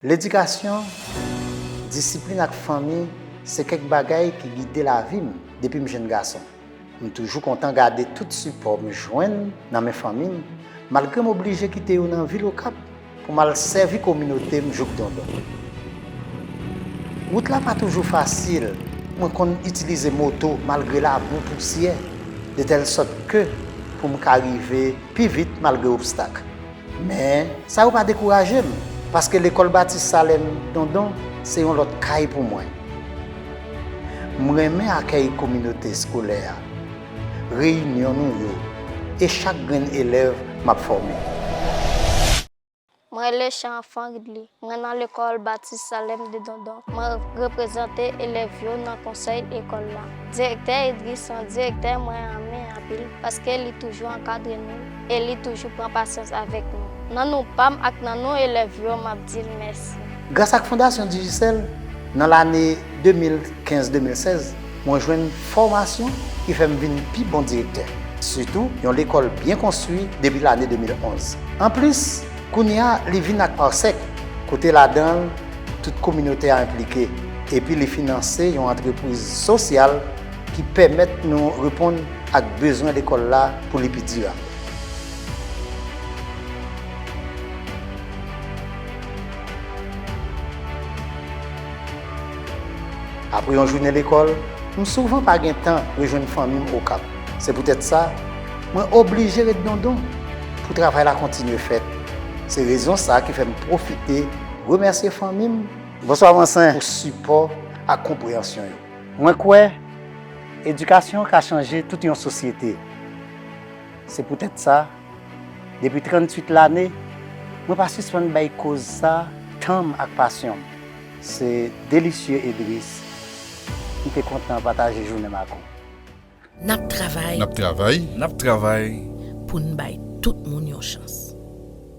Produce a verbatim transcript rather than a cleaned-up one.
Ledikasyon, disiplin ak fanmi se kèk bagay ki gide lavi m depi m jenn gason. M toujou kontan gade tout sipò m jwenn nan men fanmi m, malgre m oblije kite yo nan vil Okap pou m al sèvi kominote m jouk dondon. Wout la pa toujou fasil, mwen konn itilize moto malgre labou, pousyè, de tèl sòt ke pou m ka rive pi vit malgre obstak. Men, sa yo pa dekouraje m, paske lekòl Batis Salèm Dondon se yon lòt kay pou mwen. M renmen akèy kominote eskolè a, reyinyon nou yo, e chak grenn elèv m ap fòme. Mwen rele Chan Anfan Ridley. Mwen nan lekòl Batis Salèm de Dondon. Mwen reprezante elèv yo nan konsèy lekòl la. Direktè Idris se yon direktè mwen renmen anpil paske li toujou ankadre nou e li toujou pran pasyans avèk nou. Nan non pa m ak nan non elèv yo, m ap di l mèsi. Gras ak Fondasyon Digicel, nan lane de mil kenz de mil sèz, mwen jwenn fòmasyon ki fè m vin pi bon direktè. Sitou, yon lekòl byen konstwi depi lane de mil onz. Anplis, kounye a, li vin ak Parsec, kote ladan l, tout kominote a enplike, epi li finanse yon antrepriz sosyal ki pèmèt nou reponn ak bezwen lekòl la pou li pi dirab. Apre yon jounen lekòl, m souvan pa gen tan rejwenn fanmi m Okap. Se poutèt sa, mwen oblije ret Dondon pou travay la kontinye fèt. Se rezon sa ki fè m pwofite remèsye fanmi m Bonswa Mansen pou sipò ak konpreyansyon yo. Mwen kwè edikasyon ka chanje tout yon sosyete. Se poutèt sa, depi tranntuit lane, mwen pa sispann bay koz sa tan m ak pasyon m. Se Delicieux Idris. M te kontan pataje jounen m ak ou. N ap travay. N ap travay. N ap travay. Pou n bay tout moun yon chans.